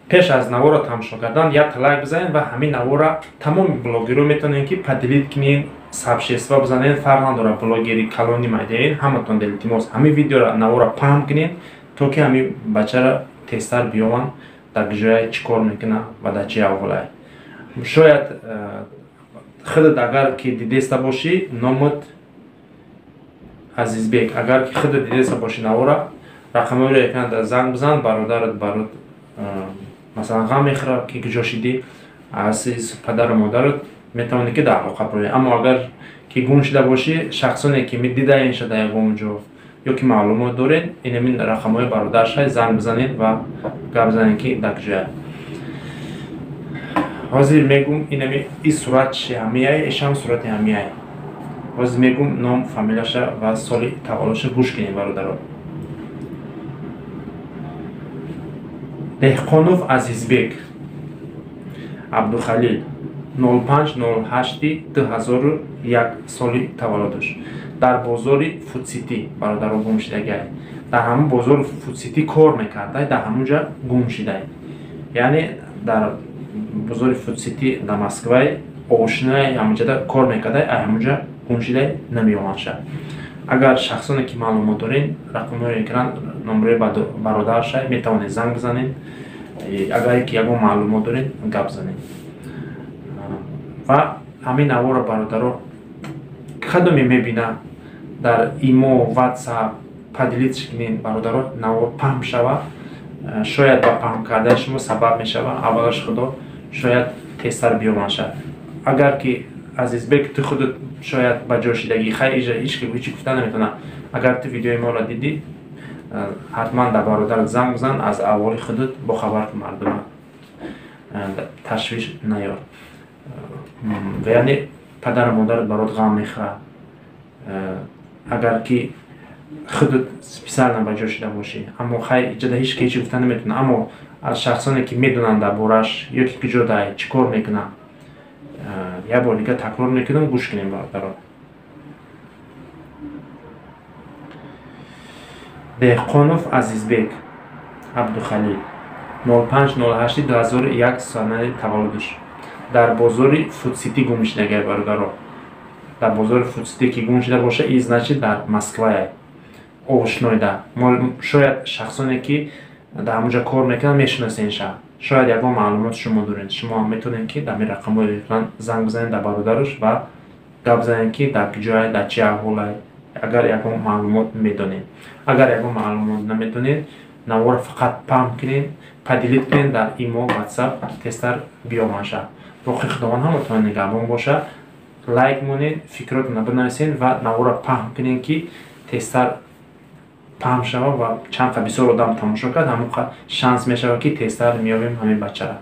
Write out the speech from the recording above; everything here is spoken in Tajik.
Пеш аз навора тамошо кардан як лайк бизанед ва ҳамин навора тамоми блогерро метавонед, ки поделить кунед, сообщество бизанед, фарқ надорад, блогери калони майдаен, ҳаматон илтимос, ҳамин видеора, навора паҳн кунед, то ки ҳамин бачара тезтар биёванд, дар ҷое чӣ кор мекунад ва дар чӣ аҳволае. Шояд худат агар ки дидеста бошӣ, номат Азизбек, агар ки худат дидеста бошӣ навора, рақамҳоро экран занг бизан, бародарат барот масалан ғам мехӯрад, ки куҷо шидӣ, аз падару модарат метавонӣ, ки дар алоқа бурӣ. Аммо агар ки гум шуда бошӣ, шахсоне ки дидаен шуда ягон ҷо ё ки маълумот доред, инамин рақамҳои бародаршай, занг бизанед ва гап бизанед, ки дар куҷоя. Ҳозир мегум, инами и сурат чи ҳамияй, ишам сурати ҳамияй. Ҳозир мегум ном, фамилияша ва соли таваллудша, гӯш кунед, бародаро. Деҳқонов Азизбек Абдухалил, 05.08.2001 соли таваллудаш, дар бозори Фудситӣ, бародаро, гум шидагай. Дар ҳамун бозори Фудситӣ кор мекардай, дар ҳамун ҷа гум шидай. Яъне дар бозори Фудситӣ дар Москвай овошинаи ҳамунҷада кор мекардай, ай ҳамунҷа гум шидай, намеёванша. Агар шахсоне ки маълумот доред, рақамҳои экран номерои бародаршай, метавонед занг бизанед. Агар ки ягон маълумот доред, гап занед. Ва ҳамин наворо, бародаро, кадоме мебина, дар имо, Ватсап поделить кунед, бародаро, навор паҳн шава. Шояд ба паҳн кардани шумо сабаб мешава, аввалаш Худо, шояд тезтар биёмаша. Агар ки, Азизбек, ту худат шояд ба ҷо шидагӣ, хай, иҷа ҳеч ки ҳечи гуфта наметавонам. Агар ту видеои моро дидӣ, ҳатман дар бародарат занг бизан, аз аҳволи худат бохабар кун мардума, ташвиш наёр. Яъне падару модарат барот ғам мехӯрад, агар ки худат специально ба ҷо шида бошӣ. Аммо хай, иҷода ҳеч ки ҳечи гуфта наметавонам. Аммо аз шахсоне ки медонанд дар борааш ё ки куҷо дай, чӣ кор мекунад, як бор дига такрор мекунам, гӯш кунем, бародаро. Деҳқонов Азизбек Абдухалил, 05.08.2001 санаи таваллудаш, дар бозори Фудситӣ гум шидагай, бародаро. Дар бозори Фудситӣ ки гум шида боша, и значит дар Москвая овошнойда. Шояд шахсоне ки дар ҳамунҷа кор мекунанд, мешиносенша, шояд ягон маълумот шумо доред. Шумо ҳам метавонед, ки дар ин рақамҳои экран занг бизанед дар бародараш ва гап занед, ки дар куҷое, дар чӣ аҳволае, агар ягон маълумот медонед. Агар ягон маълумот намедонед, наворо фақат паҳн кунед, поделить кунед дар имо, Ватсап, тезтар биёмаша. Боқи Худованд ҳаматон нигаҳбон боша. Лайк монед, фикротонро бинависед ва наворо паҳн кунед, ки тезтар паҳн шава ва чанд қа бисёр одам тамошо кард, ҳамон қа шанс мешавад, ки тезтар меёбем ҳамин бачара.